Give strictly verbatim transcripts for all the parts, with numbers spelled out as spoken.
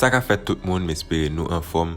Sa k ap fèt tout moun, m espere nou anfòm.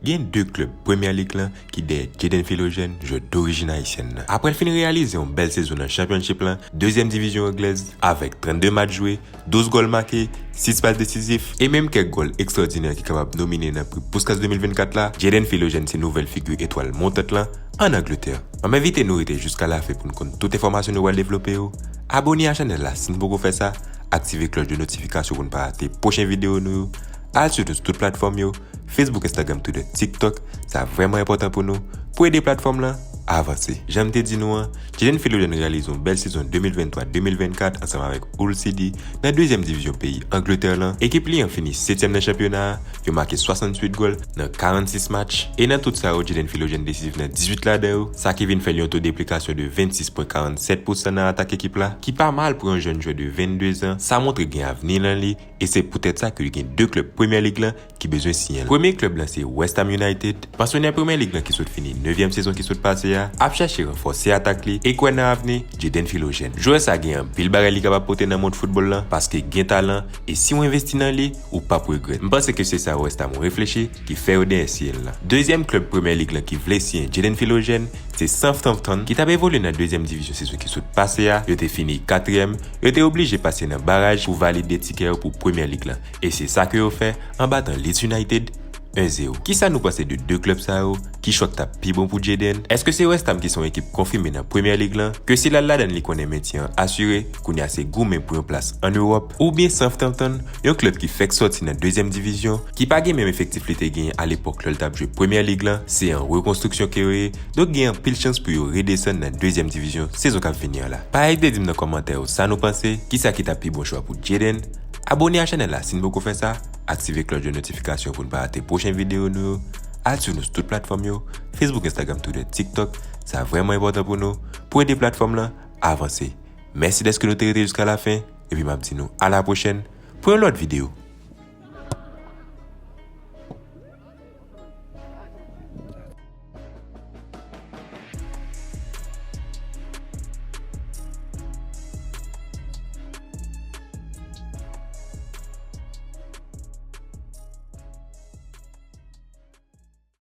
Gen de klèb Premyè Lig lan ki dèyè Jadon Philogène, jwè dorijin ayisyèn nan. Apre l fin reyalize yon bèl sezon nan Championship lan, dezyèm divizyon anglèz, avèk trannde match jwe, douz gòl make, sis pas desizif, e menm kèk gòl ekstwòdinè ki kapab nomine nan pri Puskas de mil vennkat la, Jadon Philogène se nouvèl figi etwal montant lan ann Angletè. M ap envite nou rete jiska lafen pou n konn tout enfòmasyon nou pral devlope yo. Abone a chanèl la si n poko fè sa, aktive klòch de notifikasyon pou n pa rate pwochen videyo nou yo. Al swiv nou sou tout platfòm yo, Facebook, Instagram, Twitter, TikTok, sa vrèman enpòtan pou nou, pou ede platfòm lan avanse. Jan m te di nou an, Jadon Philogène reyalize yon bèl sezon de mil venntwa de mil vennkat ansanm avèk Hull City nan dezyèm divizyon peyi Angletè lan. Ekip li an fini setyèm nan chanpyona a, yo make swasanntuit gòl nan karannsis match, e nan tout sa yo, Jadon Philogène desizif nan dizuit ladan yo, sa ki vin fè l yon to de eplikasyon de vennsis pwen karannsèt pousan nan atak ekip la, ki pa mal pou yon jèn jwè de vennde zan. Sa montre gen avni nan li, e se poutèt sa ke l gen de klèb Premyè Lig lan ki bezwen siyen l. Premye klèb lan se West Ham United. Pansyonè Premyè Lig lan ki sot fini nevyèm sezon ki sot pase a ap chache ranfòse atak li e kwè nan avni Jadon Philogène. Jwè sa gen anpil bagay li kapab pote nan mond foutbòl lan paske gen talan, e si w envesti nan li, ou p ap regrèt. M panse ke se sa West Ham reflechi ki fè yo dèyè siyen l lan. Dezyèm klèb Premyè Lig lan ki vle siyen Jadon Philogène se Southampton, ki t ap evolye nan dezyèm divizyon sezon ki sot pase a. Yo te fini katriyèm, yo te oblije pase nan baraj pou valide tikè yo pou Premyè Lig lan. E se sa ke yo fè an batan Leeds United en zéro. Kisa nou panse de de klèb sa yo? Ki chwa k t ap pi bon pou Jadon? Èske se West Ham ki se yon ekip konfime nan Premyè Lig lan, ke si l al ladan l li konnen mentyen an asire, kounye a se goumen pou yon plas ann Ewòp, oubyen Southampton, yon klèb ki fèk sòti nan dezyèm divizyon, ki pa gen menm efektif li te genyen alepòk lè l t ap jwe Premyè Lig lan, se an rekonstriksyon ke yo ye, donk gen anpil chans pou yo redesann nan dezyèm divizyon sezon k ap vini an la. Pa ezite di m nan kòmantè yo sa nou panse, kisa ki t ap pi bon chwa pou Jadon? Abone a chanèl la si n poko fè sa, aktive klòch de notifikasyon pou n pa rate pwochen videyo nou yo, al swiv nou sou tout platfòm yo, Facebook, Instagram, Twitter, TikTok, sa vrèman enpòtan pou nou, pou ede platfòm lan avanse. Mèsi dèske nou te rete jiska lafen, epi m ap di nou a la pwochèn pou yon lòt videyo.